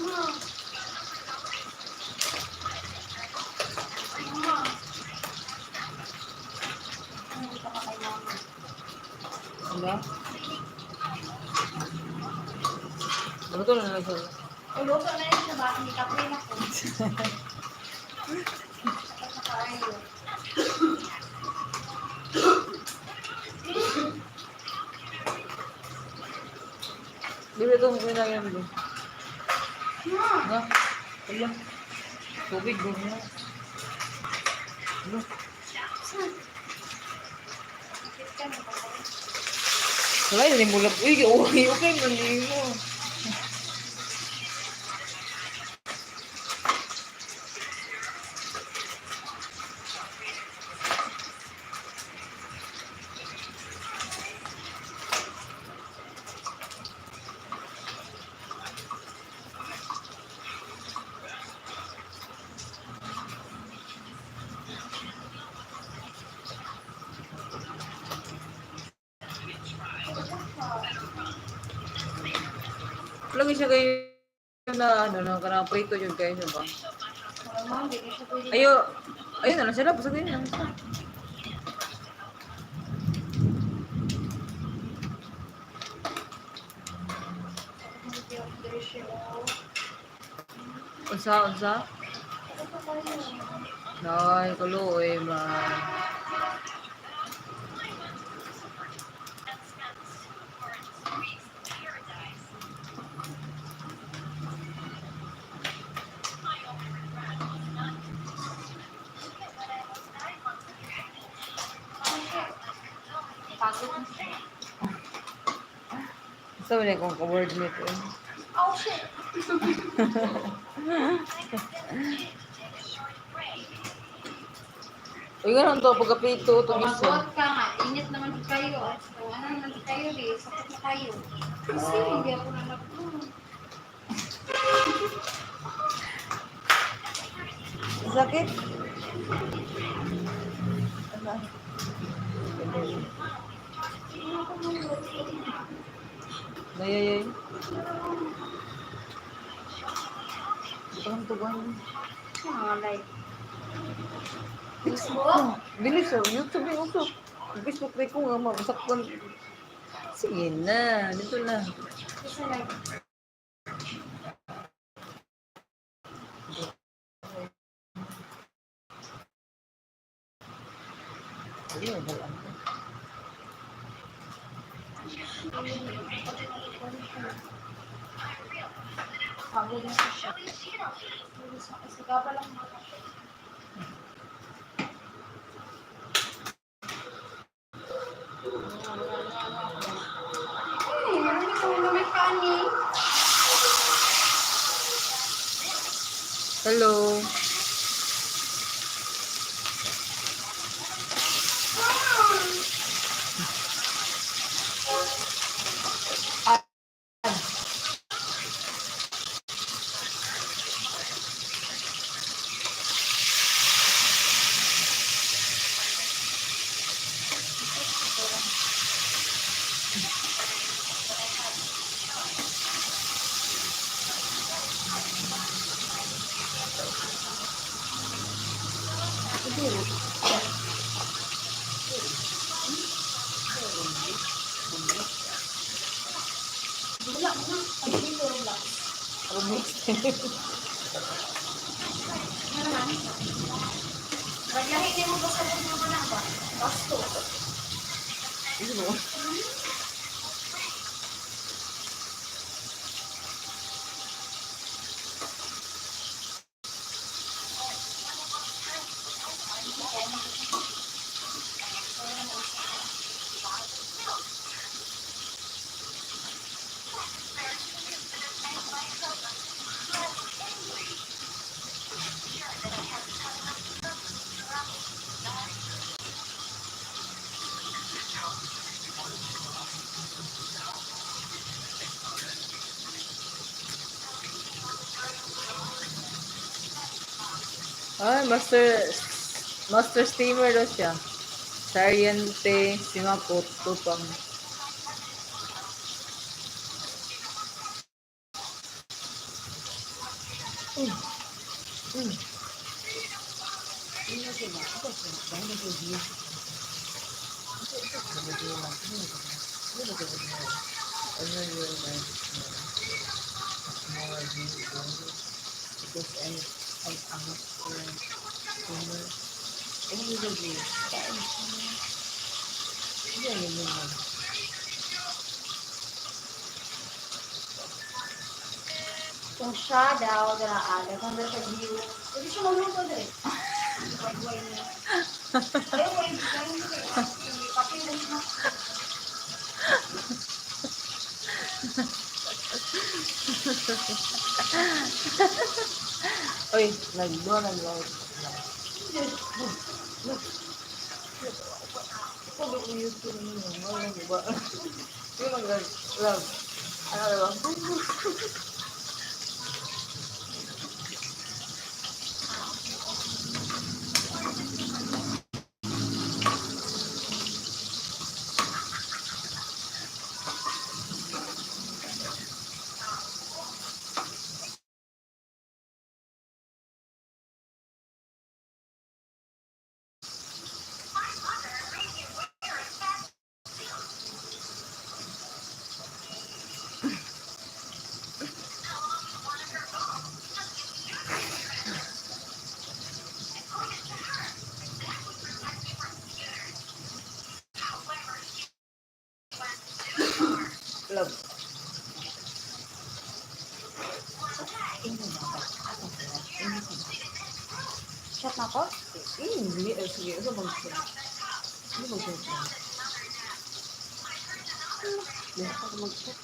Ma. Ma. Ano ka pa kay mama? Ano? Luto na lang siya. O, luto na yun siya ba? Hindi kape na ko. Tapos na kaayo. Di ba itong kinayan mo? Ma! Ha? Wala. Tubig, gano'n na. Ano? Sakit ka na ba? Wala yun, mulap. Uy, okay, okay, mali mo. Lagi siya kayo na ano, na kanang prito yun kayo siya ba? Wala, ma, hindi na siya pwede. Ayo, ayun na lang sila, basta ganyan lang siya. Unsa, unsa? Nay, kaluoy man. Pagod na siya. Unsa man akong ka-word nito eh. Oh, shit! Uy, ganun to, pagka-prito, itong isa. Pagod ka nga. Init naman kayo. So, ano naman kayo eh. Sakit na kayo. Kasi hindi ako na nag. Sakit? Ay, ay, ay. Parang tuwan. Mga like. Facebook? Bilis oh, YouTube yung uso. Facebook na ko nga, mabasaktan. Sige na, dito na. Isa like. Sige, wala ko. Pagod na siya. Sigaba lang mga siya. Ay, ano ko naman kani? Hello. Wala na. Ay, ko relax. Remix. Ano naman? Baglahi niya mo basta kung mga na ba? Bastos. Ano? Ay, master steamer daw siya. Sariente, Simapot, Tupang. Ano sila? Ako siya. Dahil nag-review. Ito, lang. Ano ba ito? Ano yun? More views because I'm out for summer. Ano yung review? Hindi, ano yun lang. Kung siya daw, daraan, kung meron sa view, pwede siya magluto din. Pagbuhay niya. Ayaw ko, hindi kayo hindi. Kape lang siya. Uy, nag-go, nag-go. Ako ba kung YouTube ninyo? Wala mo ba? Yung mag-love. Ano ba? Love. Ano ba? Ano ba? Ano ba? Shot na ko? Hindi. Eh, sige. Ano bang siya? Ano bang siya? Hindi ako mag-shot.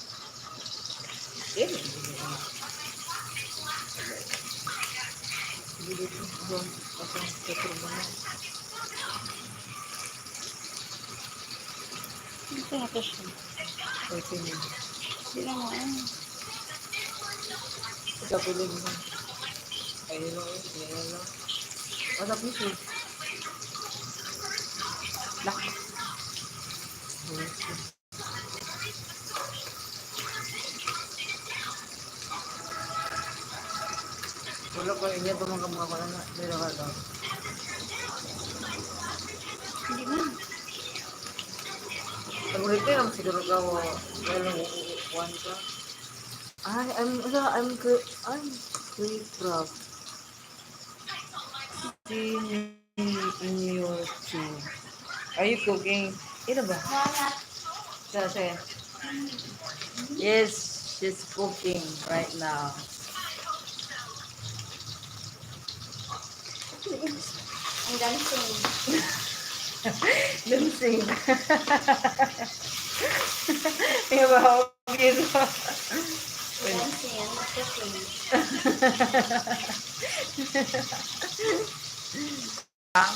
Eh, hindi na. Sige, dito. Doon. Ako, sa trabaho. Hindi na to siya. Okay na. Hindi na mo. Ano. Sa pilig mo. Ayun lang eh. Ayun lang. What's up, Miss? Lak. Wala ko, hindi pa mga mga na. Meron ka daw. Hindi na. Ang ulit naman siguro ka mo. Walang one ka. Ay, I'm crap. See me in your tube. Are you cooking? Ito ba? Wala. Siya, siya. Yes, she's cooking right now. I'm dancing. Dancing. Yung ba, obvious ba? Dancing. I'm not cooking. Ah.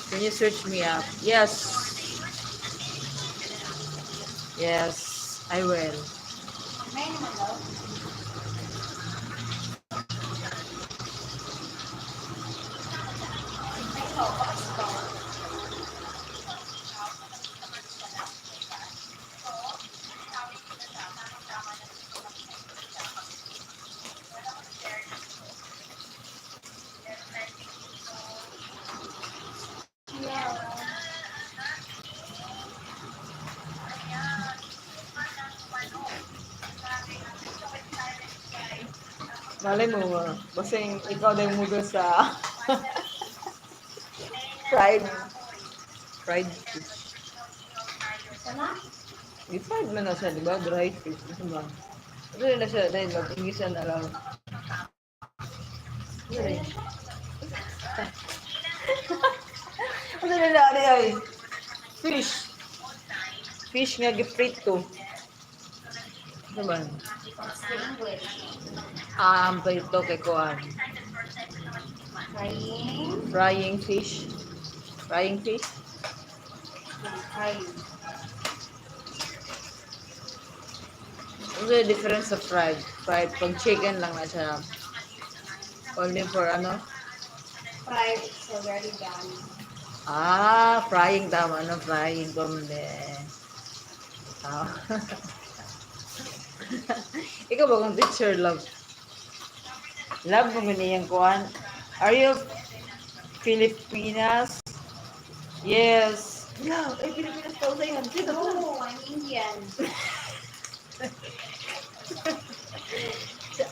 Can you search me up? Yes. Yes, I will. May naman daw. Ay, ikaw, bakit ikaw? Yeah. Malay mo, basta yung ikaw din mo doon sa fried fried fish. Sana? Di-fried man na siya, di ba? Dry fish. Ano ba? Ano na siya, dahil mag-English na lang. Ano na Ano na na, ay? Fish. Fish nga giprito. Ano ba? What's the English? Ah, ang prito kay Kuan. Frying. Frying fish. Frying fish? Frying. Ano yung difference sa fried? Fried, pag chicken lang na siya. Only for ano? Fried, it's already done. Ah, frying tama. Ano, frying kumbe. Ah. Ikaw ba kung teacher, love? Love mo ganiyang kuan. Are you Filipinas? Yes. Love, ay Pilipinas pa sa yan. Sino? No, I'm Indian.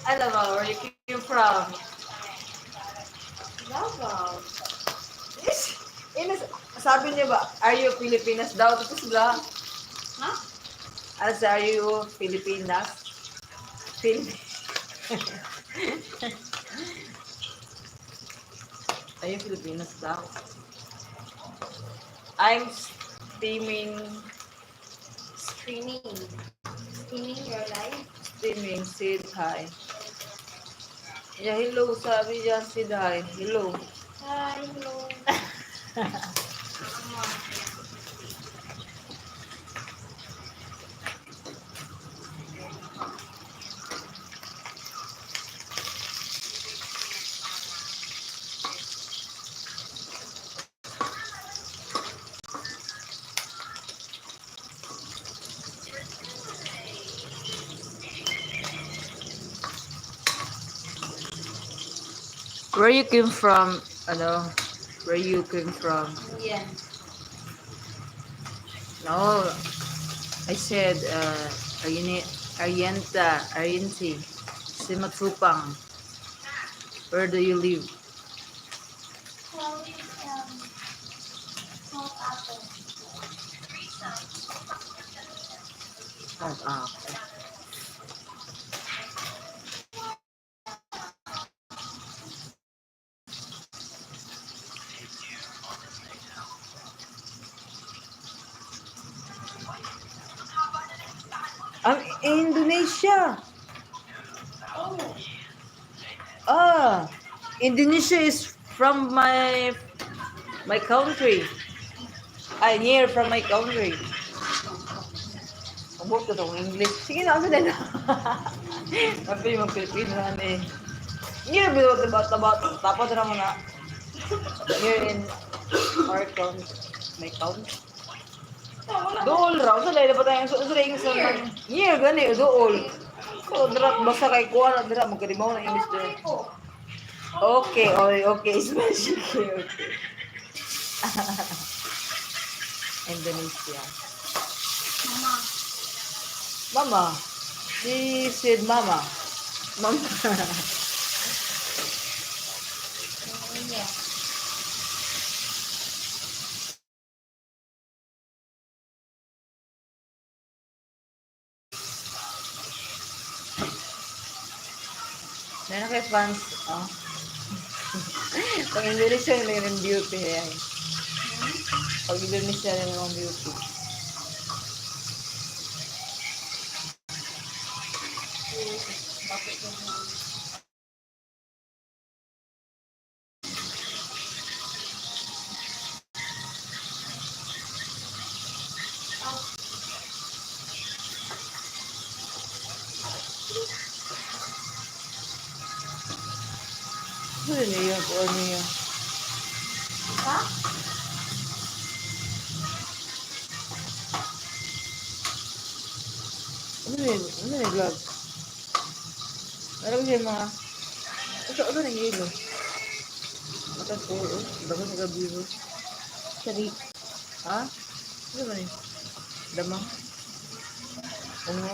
Alam mo, where you came from? Davao. Yes. Inas, sabi niya ba, "Are you Filipinas" daw? Tapos sila, Ha? ano sa "Are you Filipinas?" Are you Filipinas daw? I'm steaming, Streaming. Streaming your life? Steaming, said hi. Yeah, hello, sabi niya, said hi. Hello. Hi, hello. Mama. Where you came from, ano, where you came from? Indian. No, I said, Arienta, Arienti, Simatupang. Where do you live? Well, it's South Apple. South Africa. Ang Indonesia. Oh, Ah, Indonesia is from my country. I near from my country. Abot ko tong English. Sige na, kasi na. Sabi mo, Pilipino na eh. Near, bilo, diba, taba, tapos na mo na. Near in our country. My country. Dool raw. Sa laila pa tayo. Sa laila sa near, gani, dool. So, dira, basta kay kuha na dira, magkadimaw na English dira. Ko. Okay, special okay. Indonesia. Mama. Mama. She said mama. Mama. Yeah. Meron kay fans. Oh. Pag Indonesia, yung beauty. Eh. Pag Indonesia, yung beauty. Bakit ganun? Ah, Ano niya? Kung ano niya? Ha? Ano niya? Ano niya vlog? Meron siya mga... Ito, ano na yelo? Mata ko, oh. Bago sa gabi, oh. Sorry. Ha? Ano ba niya? Damang? Ano?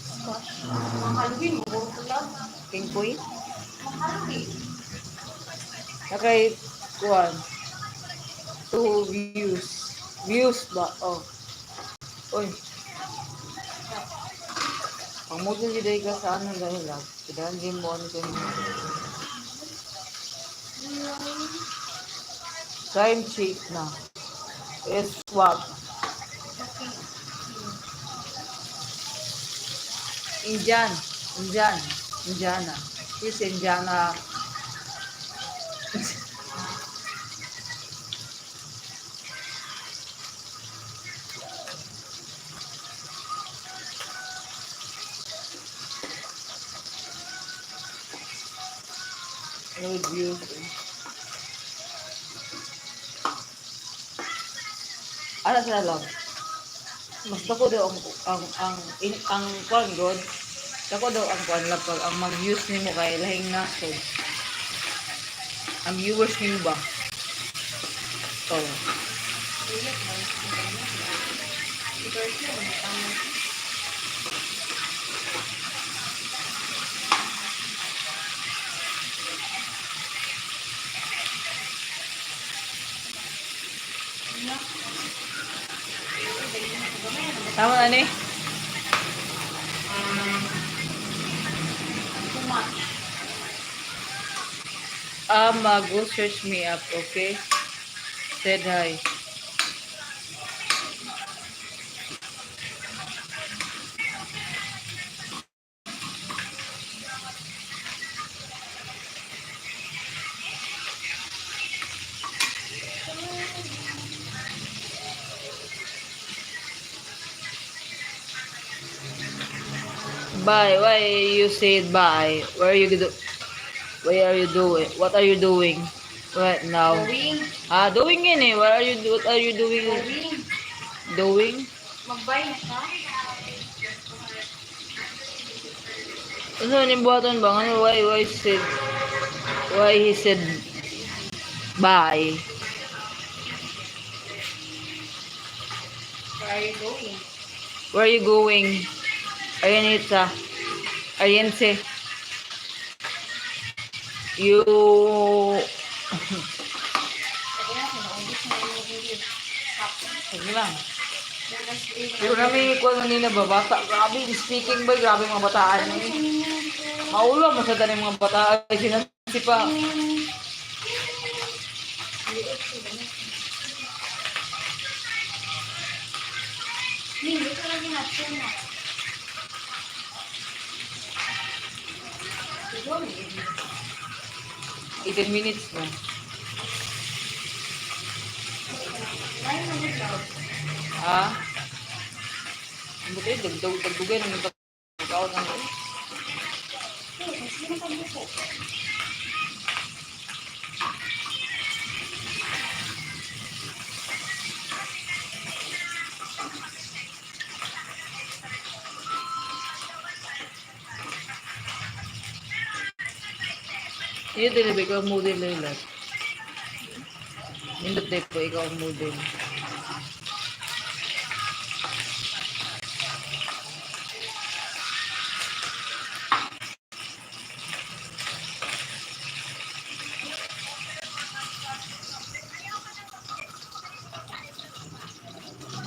Squash. Mga Halloween, mo ko lang. King Queen? Mga Halloween. Nakay, kuwan. Two views. Views ba? Oh. Uy. Ang mo dyan ka sa ano dahil lang. Kailangan din mo ano sa inyo. Time check na. Is swap. Okay. Indian. Indian. Indiana. She's Indiana. No views. Ano sila lang? Mas dako daw ang kuan god. Dako daw ang kuan lang pag ang mag-views nimo kay lahing nasod. Ang viewers nimo ba? Oh. Iyak ba? Si Percy, ano tama? Iyak. Tama na ni? Too much. Ama, go search me up, okay? Said hi. Bye. Why you said bye? Where are you do? Where are you doing? What are you doing right now? Going. Ah, doing yun eh. What are you what are you doing? Going. Doing? Mag-bye na siya. Ano yung buhaton ba? Ano, why he said bye? Where are you going? Where are you going? Arianita. Ariense. You Sabi na, naubos na yung English. Sige lang. Pero kami, kung ano nila ba, bata, grabe, speaking ba, grabe mga bataan. Eh. Maulo, masada yung mga bataan. Sinansi pa. Hindi ko lagi natin na. Siguro, 18 minutes na. 9 minutes lang. Ah? Buti, dagdag, dagdugay naman ito. Ikaw na. Eh, sige na pagbuko. Hindi talaga, ikaw ang model Leila. Nindot day po, ikaw ang model.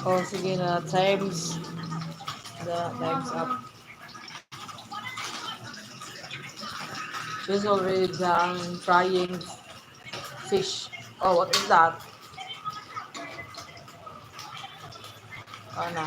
Oh, sige na. Time's up. She's already done frying fish. Oh, what is that? Oh, no.